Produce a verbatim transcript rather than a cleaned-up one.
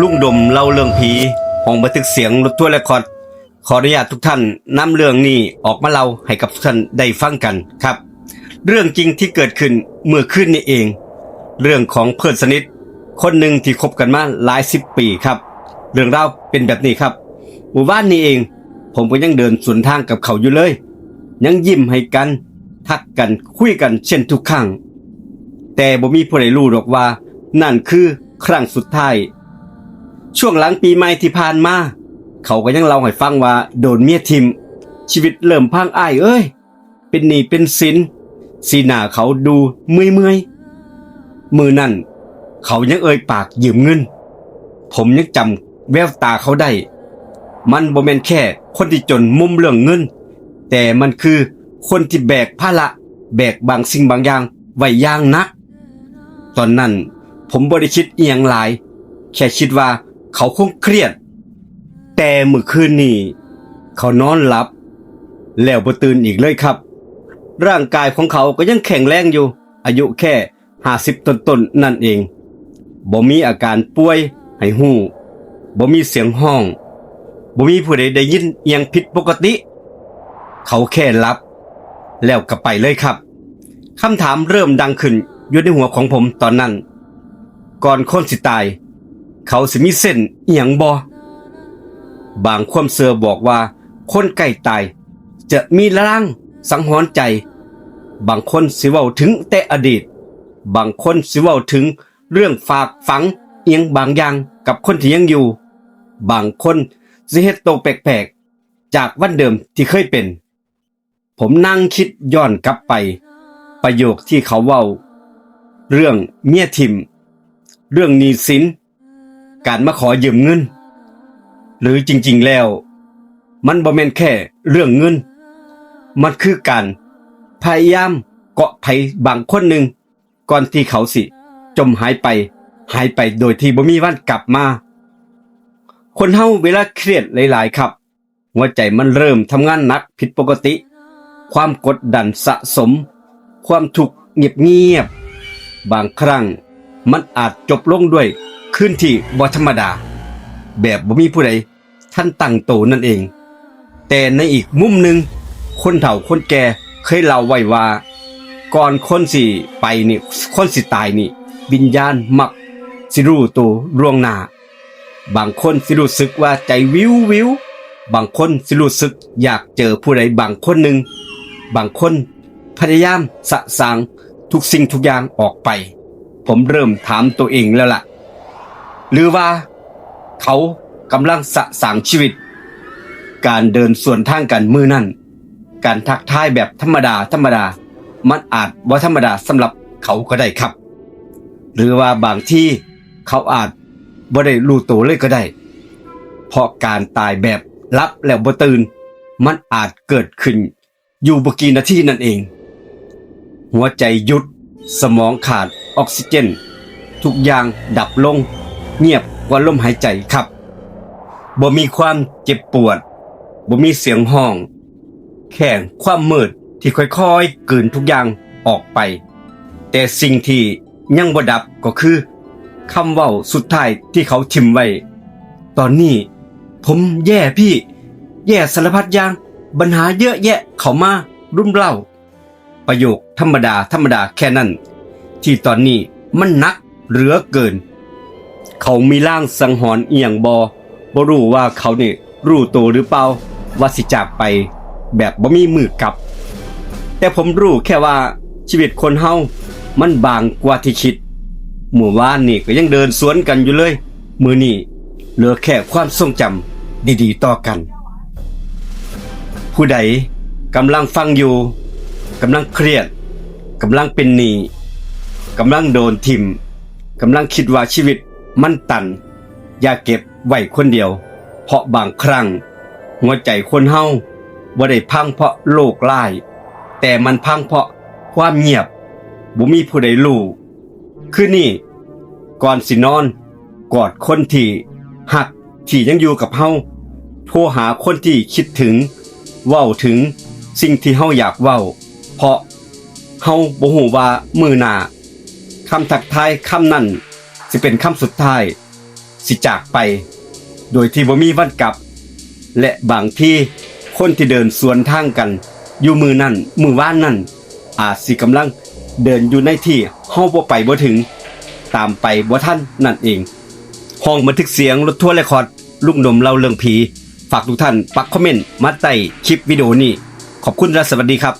ลุงดมเล่าเรื่องผี ห้องบันทึกเสียงรถทัวร์เรคคอร์ด ขออนุญาตทุกท่านนำเรื่องนี้ออกมาเล่าให้กับทุกท่านได้ฟังกันครับ เรื่องจริงที่เกิดขึ้นเมื่อคืนนี้เอง เรื่องของเพื่อนสนิทคนหนึ่งที่คบกันมาหลายสิบปีครับ เรื่องราวเป็นแบบนี้ครับ เมื่อวานนี้เอง ผมก็ยังเดินสวนทางกับเขาอยู่เลย ยังยิ้มให้กัน ทักกัน คุยกันเช่นทุกครั้ง แต่บ่มีผู้ใดรู้ดอกว่านั่นคือครั้งสุดท้าย ช่วงหลังปีใหม่ที่ผ่านมา เขาก็ยังเล่าให้ฟังว่าโดนเมียถิ่ม ชีวิตเริ่มพังอ้ายเอ้ย เป็นหนี้เป็นสิน สีหน้าเขาดูเมื่อยๆ มื้อนั้นเขายังเอ่ยปากยืมเงิน ผมยังจำแววตาเขาได้ มันบ่แม่นแค่คนที่จนมุมเรื่องเงิน แต่มันคือคนที่แบกภาระ แบกบางสิ่งบางอย่างไว้อย่างหนัก ตอนนั้นผมบ่ได้คิดอีหยังหลาย แค่คิดว่าเขาคงเครียด แต่มื้อคืนนี้เขานอนหลับ แล้วบ่ตื่นอีกเลยครับ ร่างกายของเขาก็ยังแข็งแรงอยู่ อายุแค่ห้าสิบต้นๆ นั่นเอง บ่มีอาการป่วยให้ฮู้ บ่มีเสียงฮ้อง บ่มีผู้ใดได้ยินอิหยังผิดปกติ เขาแค่หลับ แล้วก็ไปเลยครับ คำถามเริ่มดังขึ้นอยู่ในหัวของผมตอนนั้น ก่อนคนสิตาย เขาสิมีเซนส์อิหยังบ่ บางความเชื่อบอกว่าคนใกล้ตายจะมีลางสังหรณ์ใจ บางคนสิเว้าถึงแต่อดีต บางคนสิเว้าถึงเรื่องฝากฝังอิหยังบางอย่างกับคนที่ยังอยู่ บางคนสิเฮ็ดโตแปลกๆ จากวันเดิมที่เคยเป็น ผมนั่งคิดย้อนกลับไป ประโยคที่เขาเว้า เรื่องเมียถิ่ม เรื่องหนี้สิน การมาขอยืมเงิน หรือจริงๆ แล้ว มันบ่แม่นแค่เรื่องเงิน มันคือการพยายามเกาะไผบางคนหนึ่ง ก่อนที่เขาสิจมหายไป หายไปโดยที่บ่มีวันกลับมา คนเฮาเวลาเครียดหลายๆ ครับ หัวใจมันเริ่มทำงานหนักผิดปกติ ความกดดันสะสม ความทุกข์เงียบๆ บางครั้งมันอาจจบลงด้วยคืนที่บ่ธรรมดา แบบบ่มีผู้ใดทันตั้งโตนั่นเอง แต่ในอีกมุมหนึ่ง คนเฒ่าคนแก่เคยเล่าไว้ว่า ก่อนคนสิไปนี่ คนสิตายนี่ วิญญาณมักสิรู้โตล่วงหน้า บางคนสิรู้สึกว่าใจวิววิว บางคนสิรู้สึกอยากเจอผู้ใดบางคนหนึ่ง บางคนพยายามสะสางทุกสิ่งทุกอย่างออกไป ผมเริ่มถามตัวเองแล้วล่ะ หรือว่าเขากำลังสะสางชีวิต การเดินสวนทางกันมื้อนั้น การทักทายแบบธรรมดาธรรมดา มันอาจบ่ธรรมดาสำหรับเขาก็ได้ครับ หรือว่าบางทีเขาอาจบ่ได้รู้ตัวเลยก็ได้ เพราะการตายแบบหลับแล้วบ่ตื่น มันอาจเกิดขึ้นอยู่บ่กี่นาทีนั่นเอง หัวใจหยุด สมองขาดออกซิเจน ทุกอย่างดับลง เงียบกว่าลมหายใจครับ บ่มีความเจ็บปวด บ่มีเสียงฮ้อง แค่ความมืดที่ค่อยๆกลืนทุกอย่างออกไป แต่สิ่งที่ยังบ่ดับก็คือคำเว้าสุดท้ายที่เขาถิ่มไว้ ตอนนี้ผมแย่พี่ แย่สารพัดอย่าง ปัญหาเยอะแยะเข้ามารุมเร้า ประโยคธรรมดาธรรมดาแค่นั้น ที่ตอนนี้มันหนักเหลือเกิน เขามีลางสังหรณ์อีหยังบ่ บ่รู้ว่าเขานี่รู้ตัวหรือเปล่า ว่าสิจากไปแบบบ่มีมื้อกลับ แต่ผมรู้แค่ว่าชีวิตคนเฮามันบางกว่าที่คิด มื้อวานนี่ก็ยังเดินสวนกันอยู่เลย มื้อนี้เหลือแค่ความทรงจำดีๆต่อกัน ผู้ใดกำลังฟังอยู่ กำลังเครียด กำลังเป็นหนี้ กำลังโดนถิ่ม กำลังคิดว่าชีวิตมันตัน อย่าเก็บไว้คนเดียว เพราะบางครั้ง หัวใจคนเฮาบ่ได้พังเพราะโรคร้าย แต่มันพังเพราะความเงียบ บ่มีผู้ใดรู้ คืนนี้ ก่อนสินอน กอดคนที่ฮักที่ยังอยู่กับเฮา โทรหาคนที่คิดถึง เว้าถึงสิ่งที่เฮาอยากเว้า เพราะเฮาบ่ฮู้ว่ามื้อหน้า คำทักทายคำนั้นสิเป็นคำสุดท้าย สิจากไป โดยที่บ่มีวันกลับ และบางทีคนที่เดินสวนทางกันอยู่มื้อนั้นมื้อวานนั้น อาจสิกำลังเดินอยู่ในที่เฮาบ่ไปบ่ถึง ตามไปบ่ทันนั่นเอง ห้องบันทึกเสียงรถทัวร์เรคคอร์ด ลุงหนุ่มเล่าเรื่องผี ฝากทุกท่านปักคอมเมนต์มาใต้คลิปวิดีโอนี้ ขอบคุณและสวัสดีครับ